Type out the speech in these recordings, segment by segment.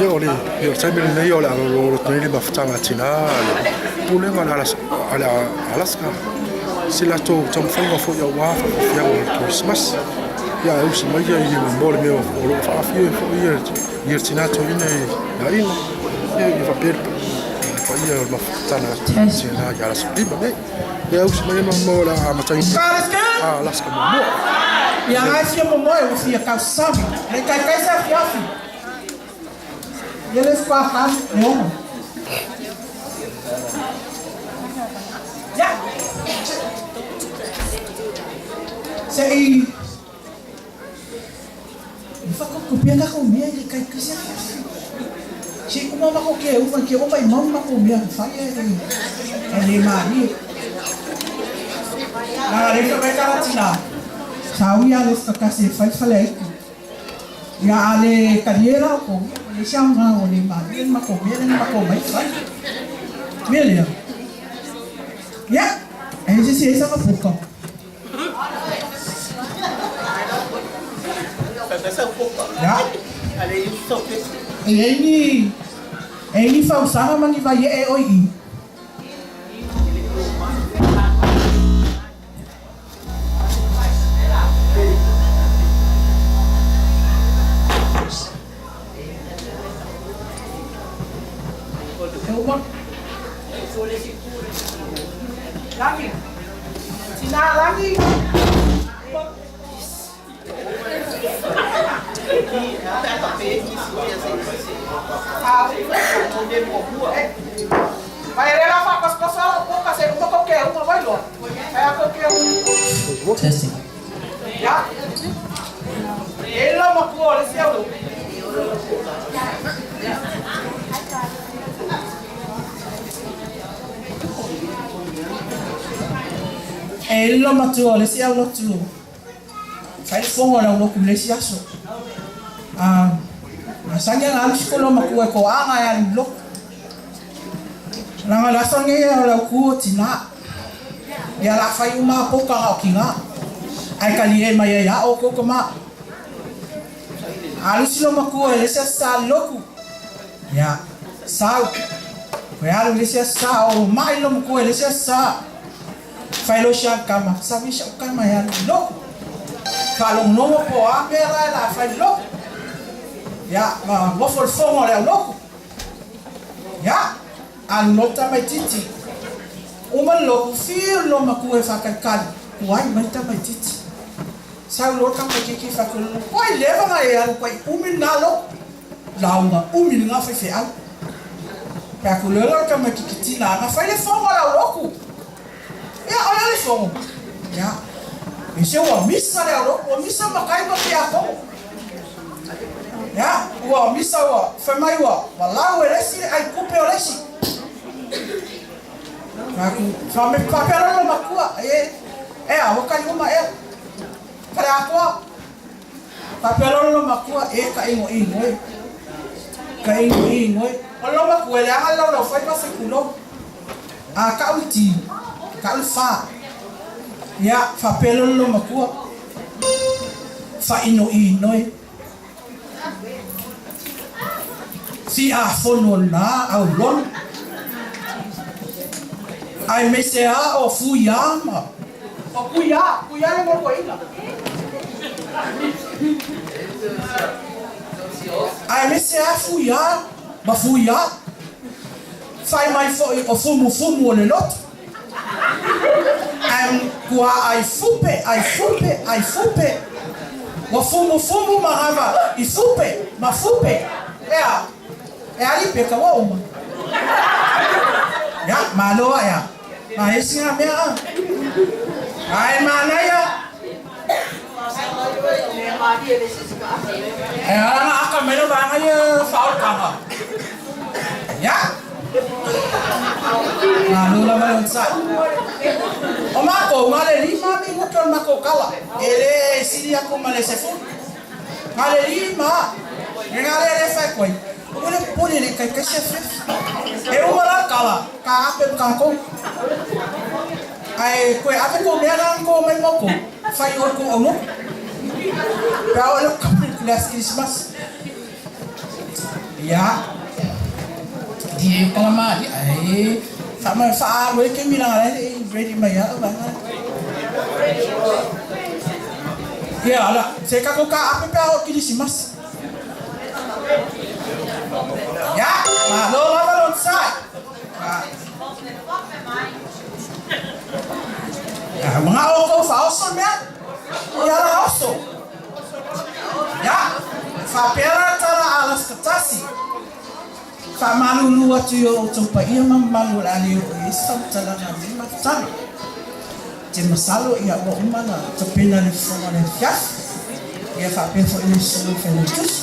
Ia o le ia o le taimi lenei o le a loloto nei le mafutaga a tinā a le Pulega a le Alaska i se latou taumafaiga foi aua faafiafiaga o le Kerisimasi. Ia ae usi mai ia i mo le mea o lo o faaaofia ai foi ia le tinā toeaina i aiga ia ia faapea le paia o le mafutaga a tinā i Alaska lima nei. Ia usi mai ma mo le a amataina Alaska muamua. Ia ngai fia momoe ua fia tausami le kaikai se afiafi. Ia le whakaahu e ono. Ia. Se i i whakakopia ka ko mea i le kai kasi afiafi. Se i uma mako ke uma ke oma i mau mako mea whai e e le marie. Nā le whakai karatina. Sa ui a le whakakasi e whai whale aiku. Ia a le talie la ko le sia nga o le ma le ma ko me le ma ko mai fai. Me le. Ya. E se se sa ka puka. Ya. E ei ni e ni fausaga ma ni vai e oi i. Lagi. Tina lagi. Testing. E lilo matua o le isi aulotu. Fai le fogo o le aulotu i le isi aso. A masani ana alu sikolo matua e toaga e alu i lotu. Leaga o le aso lenei o le autu o tinā. Ia la fai uma a poka o kinā. Ae talie mai ai a outou tama. Alu si lo matua i le isi aso sa alu i lotu. Ia, sau. Toe alu i le isi aso sa o mai lo matua i le isi aso sa. Fai lo sia kama, sa mi sia kama e alu i lotu. Faalogologo po o a mea la e la fai i lotu. Ia, ma nofo le fono a le au lotu. Ia, alu loa le tamaitiiti. Uma le lotu, fiu le lomatua e faakalikali, tuai mai le tamaitiiti. Sau loa le tamaitiiti e faatulolo, Koe leva na e alu koe i umi lena lotu. Lauga umi lena faifeau. Pe a tulolo le tamaitiiti tina ana fai le fono a le au lotu. Ia, o le a le fono? Ia, e se ua misa le au lotu, ua misa makai ma tiakono. Ia, ua misa ua, fai mai ua, ua lau e le isi le ai kupe o le isi. Aku, fa me faapea loa le matua, e, e a, ua kai uma ea. Faleakoa, faapea loa le matua, e ka ingo ingo e. Ka ingo ingo e. O le matua e leaga le laulau fai ma fai kulou. A kau le ti, kau le fa. Ia, faapea loa le loomatua, Fainoinoi. Siafono la au lono. Aemaise a o Fuia ma. O Puia, Puia le molokoina. Aemaise a Fuia ma Fuia. Fai mai foi o fumufumu o le loto. Ae kua ai fupe, ai fupe, ai fupe. Ua fumufumu ma hava i fupe, ma fupe. Ea, e ali peka ua uma. Ia, malo a ea. Ma esi nga mea a. Ae manaia. E ala na aka mai le vaega ia faaolokanga. Ia. Malo lava le onosai. O matou, na o le lima minute o le matou tala. E le sili atu ma le sefulu. Na o le lima. E na le le fai koe. Ua le popole le ikaika se afiafi. E uma la le tala, ka ape ma tatou. Ae toe ave kou mea la na kou mai ma outou, fai oe kou aulotu. Pe a oo i le aso Kerisimasi. Ia, di kalama di ai fa ma fa alu ke mi la le ready mai ya ba. Ia ala, se ka ko ka ape pe o kirisimas. Ia, ma lo lava lo sai. Ya, mga o ko fa oso mea. Ia la oso. Ya, fa pera tara alas katasi. Fa malulu atu i o outou paia ma mamalu o le a le oo i ai se faamatalaga a lenei mafutaga. Te masalo ia ua uma ona tapena le fofoga o le afiafi, ia faapea foi le susuga i le Failautusi.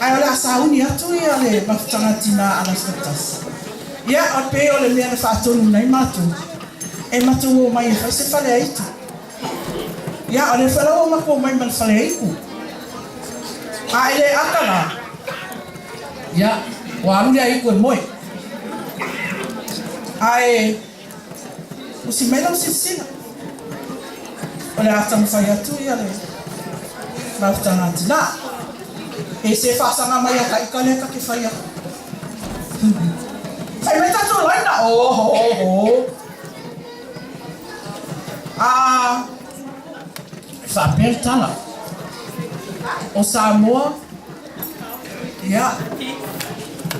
Ae o le a sauni atu ia le mafutaga tinā a Laskatasi. Ia, e pei o le mea na faatonuina ai matou, e matou omai e fai se fale aitu. Ia, o lea foi la ua matou omai ma le fale aitu. A e le ata la, ia, ua alu le aitu e moe. Ae usi mai lau silasila, o le a taumafai atu ia le mafutaga a tinā. E se faasaga mai a taika lea ta te fai atu. Fai mai tatou laina, oho, oho. A e faapea le tala, o Samoa, ia,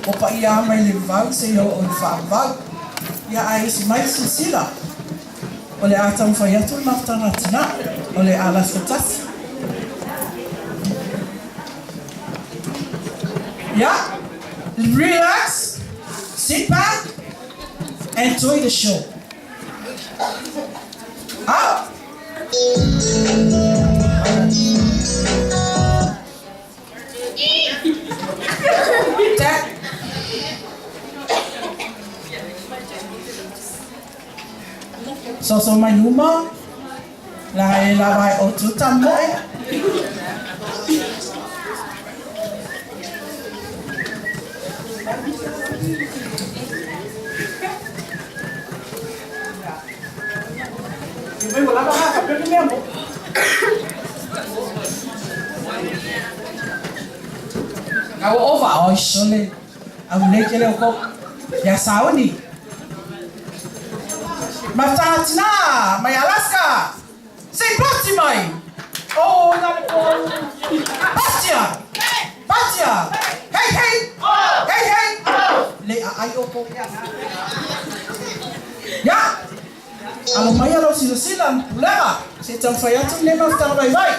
o paia mai le vau seia oo i le faavavau. Ia, ae isi mai le silasila, o le a taumafai atu le mafutaga a tina, o le a lafo tasi. Ia, relax, sit back, enjoy the show. Out! Jack. Soso mai luma, la e lava e o tuta moe. Ka ua ova oi sole au nei ke leo ko ia sauni. Mafutaga tina mai Alaska. Sei pati mai. Oh na le po. Patia. Patia. Hey hey. Hey hey. Le a ai o po. Ya. Alo mai alo silasila ny pulega se taumafai atu lenei mafutaga vaivai.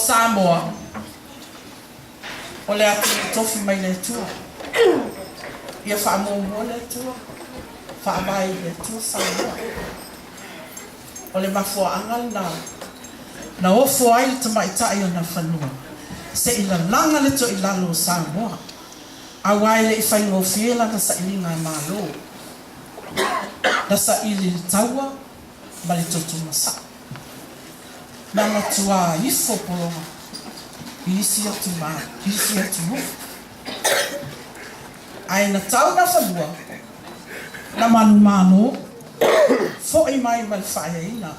Samoa, o le atunuu tofi mai le Atua. Ia faamuamua le Atua, faavae i le Atua Samoa. O le mafuaaga lena na ofo ai le tamaitai o Nafanua se i lalaga le toilalo o Samoa, aua e le i faigofie lana sailiga a Malo. Na saili i le taua ma le toto masaa. Na matua ifo pologa i isi atu ma isi atunuu. Ae na tau Nafanua, na manumalo, fo'i mai ma le faaeaina.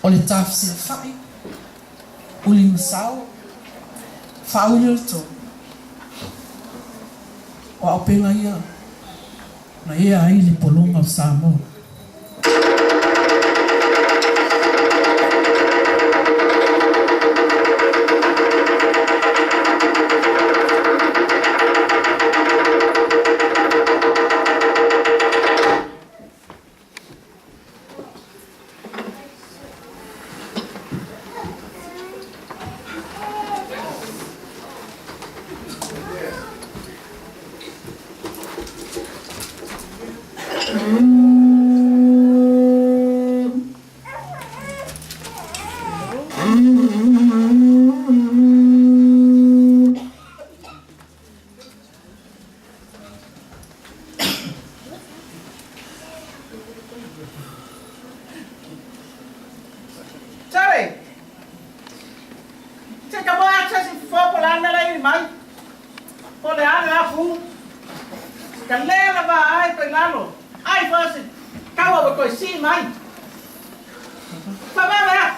O le tafesilafai, ulimasao, faauli o le tolu, o auupega ia na ea ai le pologa o Samoa. Charlie! Se ka mo access fo po la na la mai. Po le a la fu. Ka le la va ai ko lalo. Ai fa se ka wa ko si mai. Fa va va.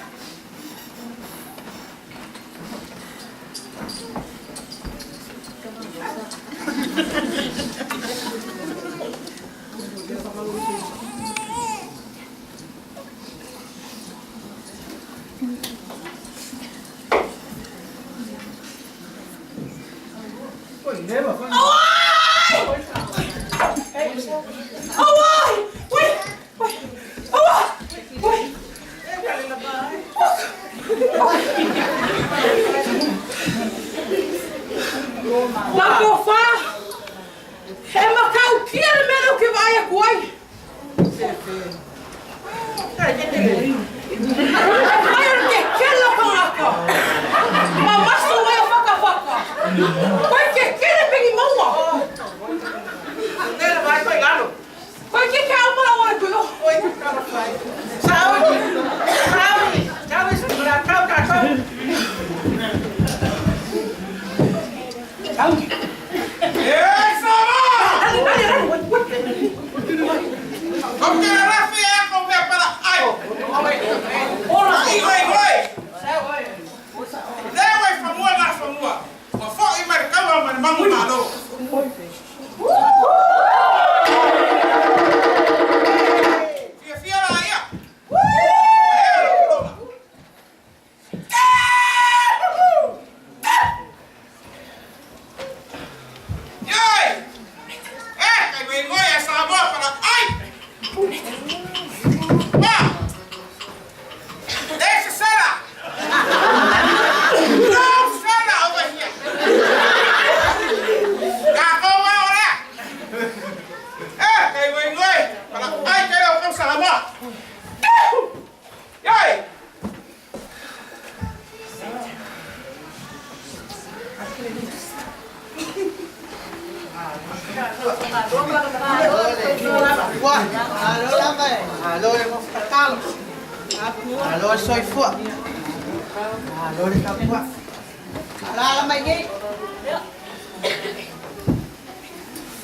Makofa! He matautia le mea lea ou te vaai atu ai. Mai o le kekele o tagata. Ma maso ai o fatafata. Koe kekele peni maua. Koe keke au mala wale koe o.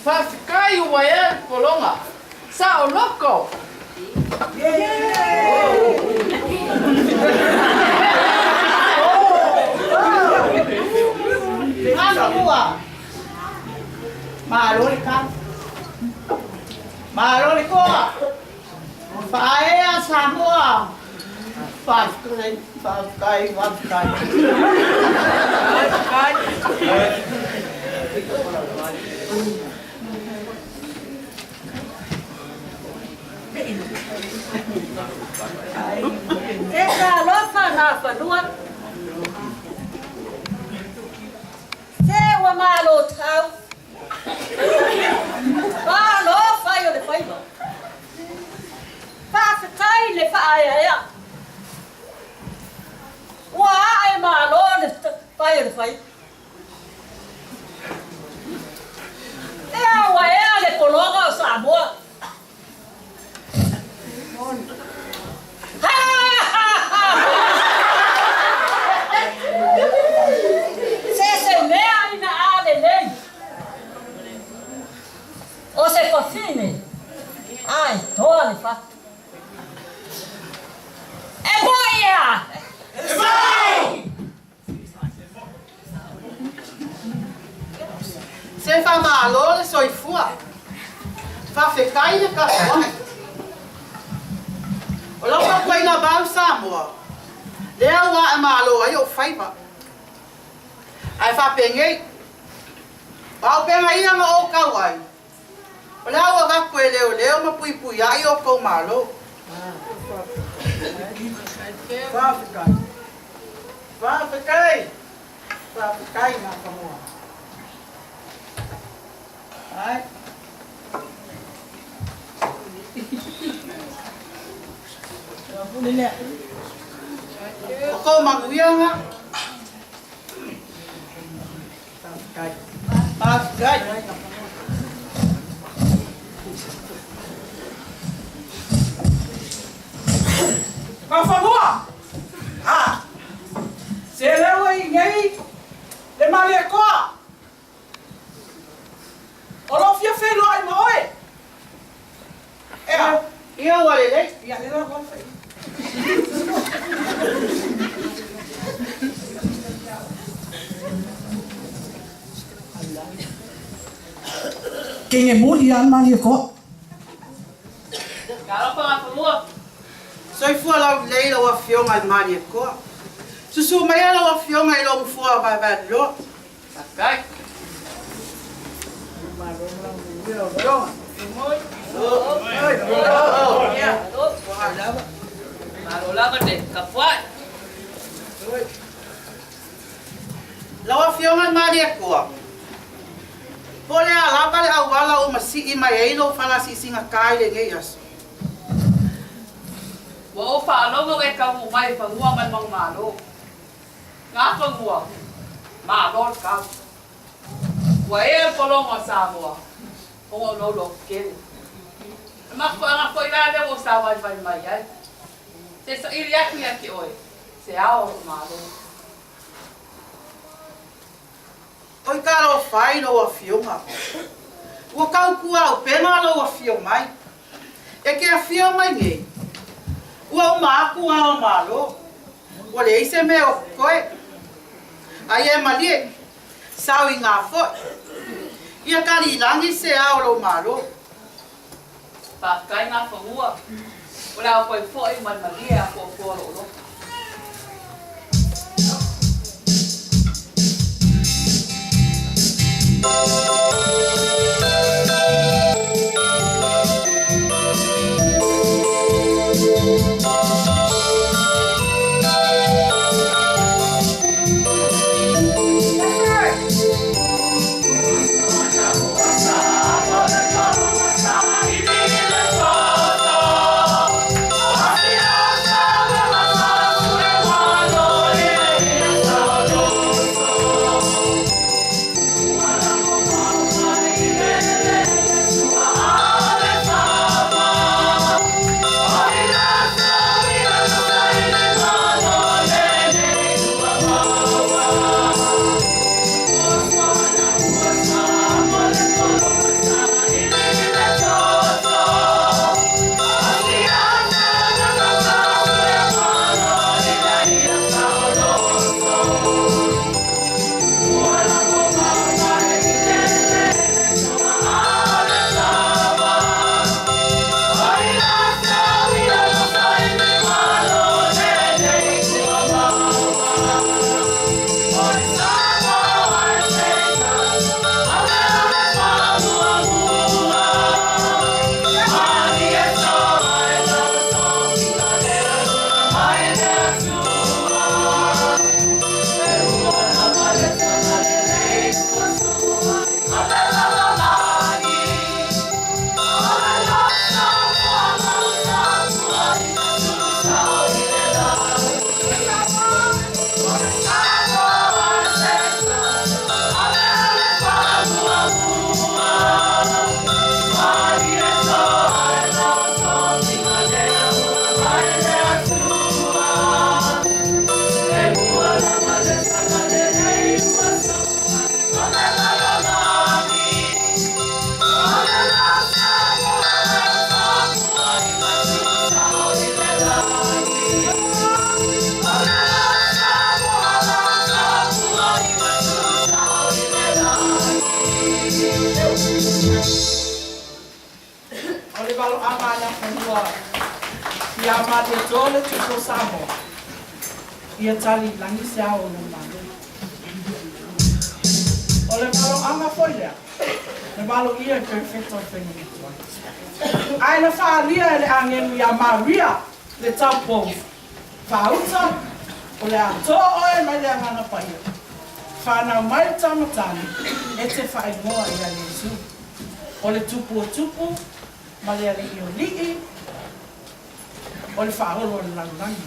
Faafetai ua ea le pologa. Saoloko! Aso Malo le kau. Malo le koa. Faaea Samoa. Faafetai, faafetai, faafetai. faaeaea. Ua ae malo le fai o le faiva. Ea ua ea le pologa o Samoa. Ha ha ha! Se se mea ina a lelei. O se fafine, ae toa le fatu. E moi ea! E mau! Se faamalo le soifua. Faafetai le tapuai. O lau tapuaiga mau Samoa, lea ua ae malo ai ou faiva. Ae faapenei, o auupega ia na ou tau ai, o le a ou avatu e leoleo ma puipuiaʻi outou malo. Faafetai. Faafetai. Faafetai Nafanua. Ai. O kou manuiaga. Faafetai. Faafetai. Nafanua. Ah. Se lea ua i nei le Malietoa. O lou fia feiloai ma oe. Ea. Ia ua lelei. Ia lea ua fai. Ke nge moli a Malietoa. Talofa Nafanua. Soifua laulelei lau Afioga i le Malietoa. Susu maia lau Afioga i lou nofoa vaevaeloa. Faafetai. Malo lava le tapuai. Lau Afioga i le Malietoa, po o le a lava le auala ua masii mai ai lou falasiisigata i lenei aso? Ua ou faalogo e taunuu mai i fanua ma le manumalo. Nafanua, malo le kau. Ua ea le pologa o Samoa, ona o lou loto tele. E mafuaaga foi la lea ua ou savalivali mai ai. Se saili atu ia te oe, se ao o lou malo. Oi talofa i lou afioga. Ua tautuaupega lou afio mai. E te afio mai nei, ua uma atu ao o Malo. Ua leai se mea o totoe. Ai e malie, sau i ngā foi. Ia kalilagi se ao o lou Malo. Faafetai Nafanua, o le a ou toe foi ma le malie a fuafua lou loto. malo anga le fanua ia ma le tole tu ko Samoa. Ia tali langi se ao o malo. O le malo anga foi lea. Le malo ia e perfecto whenga mutua. Ai na whaalia e le angelu ia Maria le taupo. Whauta o le atoa oe mai le angana paia. Whanau mai le tamatani e te whaingoa ia Yesu. O le tupu o tupu, ma le ali i o lii, o le whaolo o le laulangi.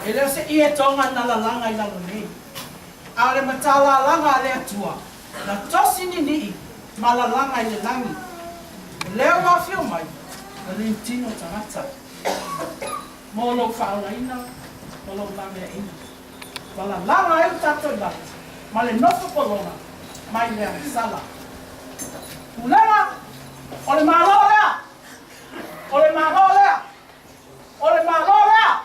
E leo se i e tonga na lalanga i lalo nei. A o le matala langa a le atua, na tosi ni nii, ma lalanga i le langi. O leo wawhio mai, na le tino tangata. Mo lou whaolaina, mo lou lamea ina. Ma lalanga e u tātou i lalo, ma le nofo polona, mai le sala. Pulega, o le malo lea, o le malo lea, o le malo lea.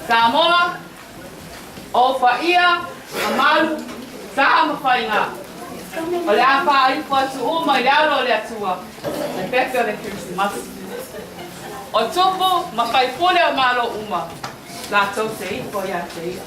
Samoa, o whaia, amalu, sa ma whainga. O le a wha ipo atu uma i le alo o le atua, le pepe o le Christmas. O tupu, ma whaipule o malo uma, la tau te ipo ia te ia.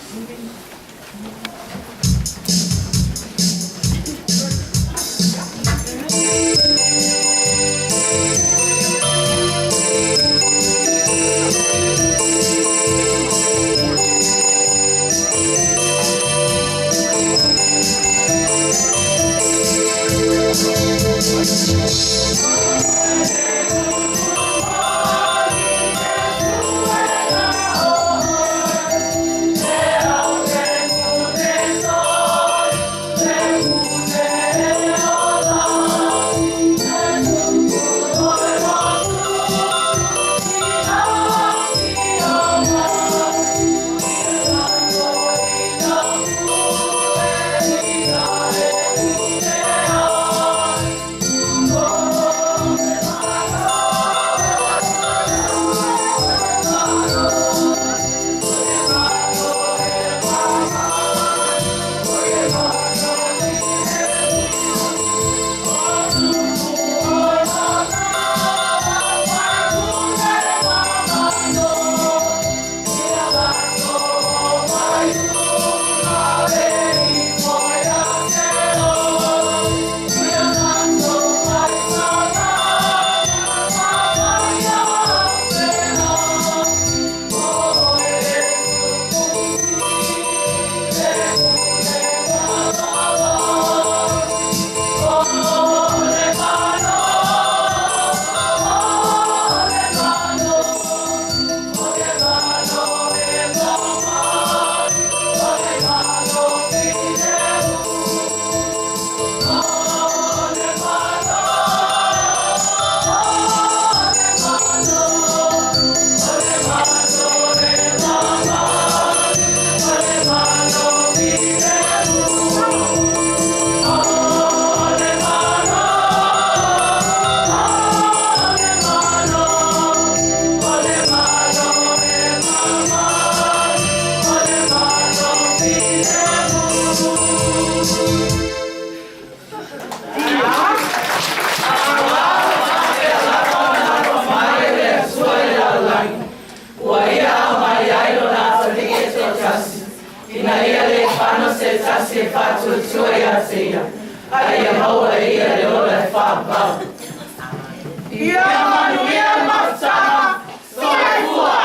te faatuatua ia te ia, a ia maua e ia le ola e faavavau. Ia manuia le mafutaga, soifua!